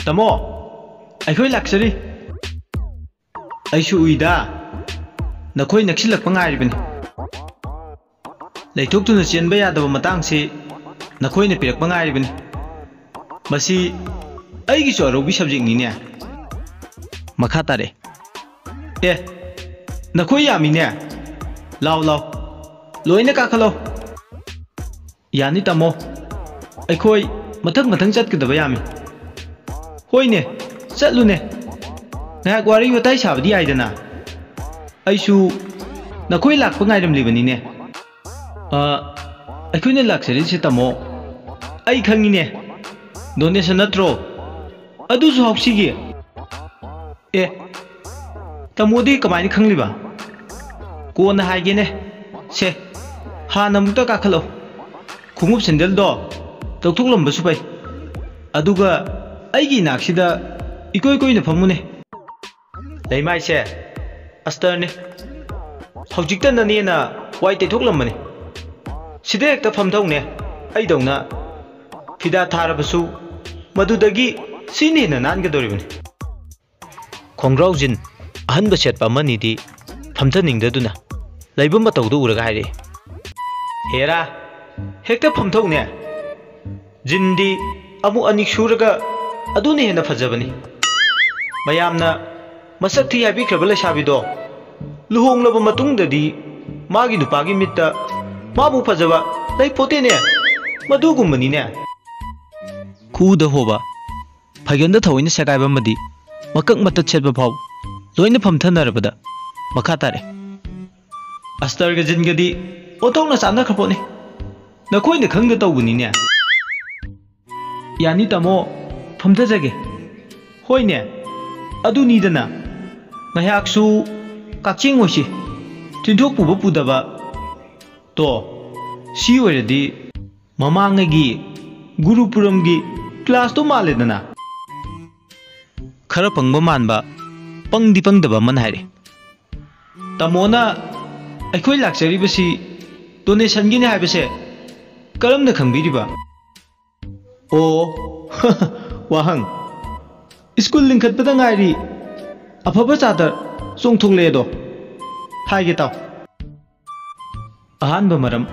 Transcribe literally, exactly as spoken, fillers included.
ꯇꯥꯃꯣ, ꯑꯩꯈꯣꯏ ꯂꯥꯛꯆꯔꯤ꯫ ꯑꯩꯁꯨ ꯎꯏꯗ, ꯅꯈꯣꯏ ꯅꯛꯁꯤꯜꯂꯛꯄ ꯉꯥꯏꯔꯤꯕꯅꯤ꯫ ꯂꯩꯊꯣꯛꯇꯨꯅ ꯆꯦꯟꯕ ꯌꯥꯗꯕ ꯃꯇꯥꯡꯁꯤ ꯅꯈꯣꯏꯅ ꯄꯤꯔꯛꯄ ꯉꯥꯏꯔꯤꯕꯅꯤ꯫ ꯃꯁꯤ ꯑꯩꯒꯤꯁꯨ ꯑꯔꯧꯕꯤ ꯁꯕꯖꯦꯛꯅꯤꯅꯦ꯫ ꯃꯈꯥ ꯇꯥꯔꯛꯑꯦ꯫ ꯑꯦ, ꯅꯈꯣꯏ ꯌꯥꯝꯃꯤꯅꯦ꯫ ꯂꯥꯎ, ꯂꯥꯎ, ꯂꯣꯏꯅ ꯀꯥꯈꯠꯂꯣ꯫ ꯌꯥꯅꯤ ꯇꯥꯃꯣ, ꯑꯩꯈꯣꯏ ꯃꯊꯪ ꯃꯊꯪ ꯆꯠꯀꯗꯕ ꯌꯥꯝꯃꯤ꯫ ꯍꯣꯏꯅꯦ, ꯆꯠꯂꯨꯅꯦ꯫ ꯉꯥꯏꯍꯥꯛ ꯋꯥꯔꯤ ꯋꯥꯇꯥꯏ ꯁꯥꯕꯗꯤ ꯌꯥꯏꯗꯅ꯫ ꯑꯩꯁꯨ ꯅꯈꯣꯏ ꯂꯥꯛꯄ ꯉꯥꯏꯔꯝꯂꯤꯕꯅꯤꯅꯦ꯫ ꯑ, ꯑꯩꯈꯣꯏꯅ ꯂꯥꯛꯆꯔꯤꯁꯦ ꯇꯥꯃꯣ, ꯑꯩ ꯈꯪꯉꯤꯅꯦ, ꯗꯣꯅꯦꯁꯟ ꯅꯠꯇ꯭ꯔꯣ? ꯑꯗꯨꯁꯨ ꯍꯥꯎꯁꯤꯒꯤ꯫ ꯑꯦ, ꯇꯥꯃꯣꯗꯤ ꯀꯃꯥꯏꯅ ꯈꯪꯂꯤꯕ? ꯀꯣꯟꯅ ꯍꯥꯏꯒꯦꯅꯦ꯫ ꯁꯦ, ꯍꯥꯟꯅ ꯑꯃꯨꯛꯇ ꯀꯥꯈꯠꯂꯣ꯫ ꯈꯣꯡꯎꯞ ꯁꯦꯟꯗꯜꯗꯣ ꯂꯧꯊꯣꯛꯂꯝꯕꯁꯨ ꯐꯩ꯫ ꯑꯗꯨꯒ ꯑꯩꯒꯤ ꯏꯅꯥꯛꯁꯤꯗ ꯏꯀꯣꯏ ꯀꯣꯏꯅ ꯐꯝꯃꯨꯅꯦ꯫ ꯂꯩꯃꯥꯏꯁꯦ, ꯑꯁꯇꯔꯅꯤ꯫ ꯍꯧꯖꯤꯛꯇ ꯅꯅꯦꯅ ꯋꯥꯏ ꯇꯩꯊꯣꯛꯂꯝꯕꯅꯤ꯫ ꯁꯤꯗ ꯍꯦꯛꯇ ꯐꯝꯊꯧꯅꯦ꯫ ꯑꯩꯗꯧꯅ ꯐꯤꯗꯥ ꯊꯥꯔꯕꯁꯨ ꯃꯗꯨꯗꯒꯤ ꯁꯤꯅ ꯍꯦꯟꯅ ꯅꯥꯟꯒꯗꯧꯔꯤꯕꯅꯤ꯫ ꯈꯣꯡꯒ꯭ꯔꯥꯎ ꯖꯤꯟ ꯑꯍꯟꯕ ꯁꯦꯠꯄ ꯑꯃꯅꯤꯗꯤ ꯐꯝꯊꯅꯤꯡꯗꯗꯨꯅ ꯂꯩꯕ ꯃꯇꯧꯗꯨ ꯎꯔꯒ ꯍꯥꯏꯔꯛꯏ, "ꯍꯦꯔꯥ, ꯍꯦꯛꯇ ꯐꯝꯊꯧꯅꯦ꯫ ꯖꯤꯟꯗꯤ ꯑꯃꯨꯛ ꯑꯅꯤ ꯁꯨꯔꯒ ꯑꯗꯨꯅ ꯍꯦꯟꯅ ꯐꯖꯕꯅꯤ꯫ ꯃꯌꯥꯝꯅ ꯃꯁꯛ ꯊꯤ ꯍꯥꯏꯕꯤꯈ꯭ꯔꯕ ꯂꯩꯁꯥꯕꯤꯗꯣ ꯂꯨꯍꯣꯡꯂꯕ ꯃꯇꯨꯡꯗꯗꯤ ꯃꯥꯒꯤ ꯅꯨꯄꯥꯒꯤ ꯃꯤꯠꯇ ꯃꯥꯕꯨ ꯐꯖꯕ ꯂꯩ ꯄꯣꯠꯇꯦꯅꯦ꯫ ꯃꯗꯨꯒꯨꯝꯕꯅꯤꯅꯦ꯫" ꯈꯨꯎꯗ ꯍꯣꯕ, ꯐꯩꯒꯟꯗ ꯊꯑꯣꯏꯅ ꯁꯦꯒꯥꯏꯕ ꯑꯃꯗꯤ ꯃꯀꯛ ꯃꯇꯠ ꯁꯦꯠꯄ ꯐꯥꯎ ꯂꯣꯏꯅ ꯐꯝꯊꯅꯔꯕꯗ ꯃꯈꯥ ꯇꯥꯔꯛꯏ, "ꯑꯁꯇꯔꯒ ꯖꯤꯟꯒꯗꯤ ꯑꯣꯟꯊꯣꯛꯅ ꯆꯥꯟꯅꯈ꯭ꯔ ꯄꯣꯠꯅꯤ꯫ ꯅꯈꯣꯏꯅ ꯈꯪꯗ ꯇꯧꯕꯅꯤꯅꯦ꯫" "ꯌꯥꯅꯤ ꯇꯥꯃꯣ, ꯐꯝꯊꯖꯒꯦ꯫" "ꯍꯣꯏꯅꯦ, ꯑꯗꯨꯅꯤꯗꯅ꯫ ꯉꯥꯏꯍꯥꯛꯁꯨ ꯀꯛꯆꯦꯡ ꯑꯣꯏꯁꯤ꯫ ꯇꯤꯟꯊꯣꯛ ꯄꯨꯕ ꯄꯨꯗꯕ꯫ ꯇꯣ, ꯁꯤ ꯑꯣꯏꯔꯗꯤ ꯃꯃꯥꯡꯉꯩꯒꯤ ꯒꯨꯔꯨꯄꯨꯔꯝꯒꯤ ꯀ꯭ꯂꯥꯁꯇꯣ ꯃꯥꯜꯂꯦꯗꯅ꯫ ꯈꯔ ꯄꯪꯕ ꯃꯥꯟꯕ, ꯄꯪꯗꯤ ꯄꯪꯗꯕ ꯑꯃꯅ ꯍꯥꯏꯔꯛꯑꯦ, "ꯇꯥꯃꯣꯅ ꯑꯩꯈꯣꯏ ꯂꯥꯛꯆꯔꯤꯕꯁꯤ ꯗꯣꯅꯦꯁꯟꯒꯤꯅꯤ ꯍꯥꯏꯕꯁꯦ ꯀꯔꯝꯅ ꯈꯪꯕꯤꯔꯤꯕ?" ꯑꯣ, ꯋꯥꯍꯪ꯫ ꯁ꯭ꯀꯨꯜ ꯂꯤꯡꯈꯠꯄꯗ ꯉꯥꯏꯔꯤ, ꯑꯐꯕ ꯆꯥꯗ ꯆꯣꯡꯊꯣꯛꯂꯛꯑꯦꯗꯣ꯫ ꯍꯥꯏꯒꯦ ꯇꯥꯎ꯫ ꯑꯍꯥꯟꯕ ꯃꯔꯝ,